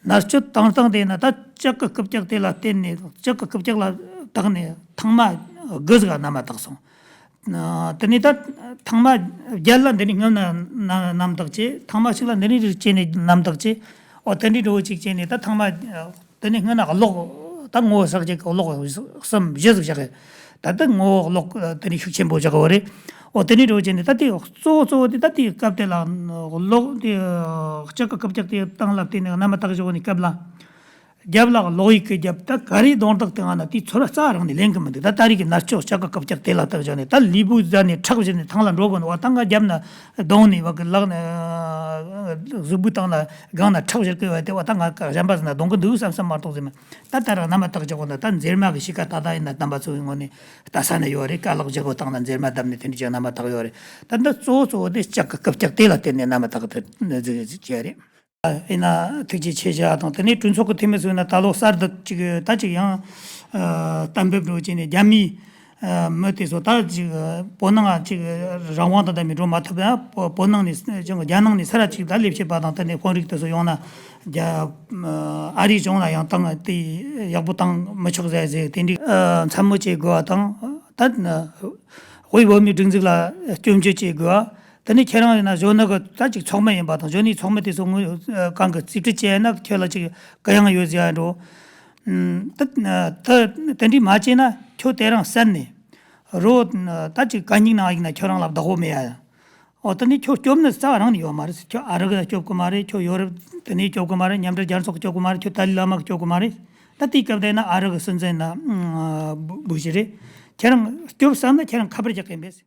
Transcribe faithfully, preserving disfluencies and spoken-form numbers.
མནར་གཅོད་བཏང་སྟངས་དེ་ན་ད་ལྕགས་ཀྱི་རྐུབ་བཀྱག་དེ་ལ་བརྟེན་ནས་ལྕགས་ཀྱི་རྐུབ་བཀྱག་ལ་བཏགས་ནས་ཐེངས་མ་དགུ་ཟིག་མནའ་མ་བཏགས་སོང་། དེ་ནས་ད་ཐེངས་མ་བརྒྱད་ལ་འདི་ནས་སྔོན་ན་མནའ་མནའ་མ་བཏགས་བྱས། ཐེངས་མ་གཅིག་ལ་འདི་ནས་རིགས་བྱས་ནས་མནའ་མ་བཏགས་བྱས། འོ་དེ་འདྲའི་འགྲོ་བ་གཅིག་བྱས་ནས་ད་ཐེངས་མ་དེ་ནས་སྔོན་ན་གློག་ད་ངོ་བོ་ཟག་བཅས་ཀྱི་གློག་གསུམ་བཞི་ཟིག་བཞག་གི། ད་ལྟ་ངོ་བོ་གློག་དེ་ནས་ཤུགས་ཆེན་པོ་བཞག་གི་ཡོད་རེད། འོ་དེ་ནས་འགྲོ་བྱས་ནས་ད་དེ་གཙོ་བོ་གཙོ་བོ་དེ་ད་དེའི་སྐབས་དེ་ལ་གློག་དེ་ལྕགས་ཀྱི་རྐུབ་བཀྱག་དེ་སྟེང་ལ་བརྟེན་ནས་མནའ་མ་བཏགས་བཞག་ནས་སྐབས་ལ། རྒྱབ་ལ་གློག་ཡིག་གི་རྒྱབ་ད་ག་རེ་རྡུང་རྡེག་དེ་ང་ན་དེའི་ཚོར་བ་རྩ་རང་ནས་ལེན་གི་མི་འདུག་ད་ད་རེས་ཀྱི་མནར་གཅོད་ལྕགས་ཀྱི་རྐུབ་བཀྱག་དེ་ལ་བཏགས་བཞག་ནས་ད་ལུས་པོ་ཟ་ནས་ཁྲག་བཞུར་ནས་ཐང་ལ་འགྲོ་དགོས་ནོ། བ་ད་ང་རྒྱབ་ན་རྡུང་ནས་བ་གི་ལག་ན་གཟུགས་པོའི་སྟེང་ན་སྒང་ན་ཁྲག་བཞུར་གི་ཡོད་དེ། བ་ད་ང་གཞན་པ་ཟ་ན་རྡུང་གི་འདུག་བསམ་བསམ་མ་གཏོགས་ཟེར་མ། ད་ད་རང་མནའ་མ་བཏགས་བཞག་གོ་ན་ད་མཛེར་མ་གི་གཤིས་ཀ་ད་ད་ཡིན་ན་དམ་པ་ཚོའི་ངོས་ནས་ལྟ་ས་ན་ཡོད་རེད། ཀ་ལག་བཞི་གོ་སྟེང་ན་མཛེར་མ་བརྡབས་ནས་དེ་འདྲ་ཅིག་མནའ་མ་བཏགས་ཡོད་རེད། ད་འདི་གཙོ་བོ་གཙོ་བོ་དེ་ལྕགས་ཀྱི་རྐུབ་བཀྱག་དེ་ལ་བརྟེན་ནས་མནའ་མ་བཏགས་དེ་ཟིག་ཟིག་བྱས་རེད། ཡིན་ན་ཐུགས་རྗེ་ཆེ་ཞུ་ཡ་དང་། དེ་ནས་གྲོས་ཚོགས་ཀྱི་འཐུས་མི་ཚོས་ན་ད་ལོ་གསར་དུ་ཅིག་ད་ཅིག་ཡང་གཏན་འབེབས་འགྲོ་བྱས་ནས་རྒྱ་མིའི་མི་དེ་ཚོ་ད་ཅིག་བོད་ནང་ཅིག་རང་དབང་དང་ལྡན་པའི་འགྲོ་མ་ཐུབ་ན་བོད་ནང་ནས་ཅང་རྒྱ་ནང་ནས་ས་ར་ཅིག་ད་ལས་བྱེད་པ་དང་དེ་ནས་དཔོན་རིགས་དེ་ཚོ་ཡོང་ན་རྒྱ་ཨ་རིའི་གཞུང་ལ་ཡང་བཏང་དེ་ཡག་པོ་བཏང་མི་ཆོག་ཟེར་ཟེར་དེ་འདྲའི་འཚབ་མོ་བྱེད་དགོས་པ་དང་། ད་དབུས་བོད་མིའི་སྒྲིག་འཛུགས་ལ་སྐྱོན་བརྗོད་བྱེད་དགོས་པ། དེ་ནས་ཁྱེད་རང་ཡིན་ན་གཞོན་ནུ་གི་ད་ཅིག་ཚོགས་མི་ཡིན་པ་དང་། གཞོན་ནུའི་ཚོགས་མི་དེ་ཚོ་དངོས་གང་གི་རྩིས་སྤྲོད་བྱས་ན་ཁྱོད་ལ་ཅིག་གུ་ཡངས་ཡོད་ཟེར་ཡ་འགྲོ། ད་ད་དེ་འདྲའི་མ་བྱས་ན་ཁྱོད་དེ་རང་བསད་ནས་རོ་ད་ཅིག་གད་སྙིགས་ནང་ཡིན་ན་ཁྱོད་རང་ལ་བདག་པོ་མེད་ཡ། འོ་དེ་ནས་ཁྱོད་སྐྱོབ་ནི་རྩ་བ་རང་ནས་ཡོད་མ་རེད། ཁྱོད་ཨ་རི་གི་ལ་སྐྱོབ་གི་མ་རེད། ཁྱོད་ཡོ་རོབ་དེ་ནས་སྐྱོབ་གི་མ་རེད། མཉམ་འབྲེལ་རྒྱལ་ཚོགས་སྐྱོབ་གི་མ་རེད། ཁྱོད་ཏཱ་ལའི་བླ་མ་གི་སྐྱོབ་གི་མ་རེད། ད་དེའི་སྐབས་དེ་ན་ཨ་རི་གི་སྲིད་འཛིན་ན་བུ་ཞིག་རེད། ཁྱེད་རང་སྐྱོབ་བསམ་ན་ཁྱེད་རང་ཁ་པར་རྒྱག་གི་ཡིན་པས།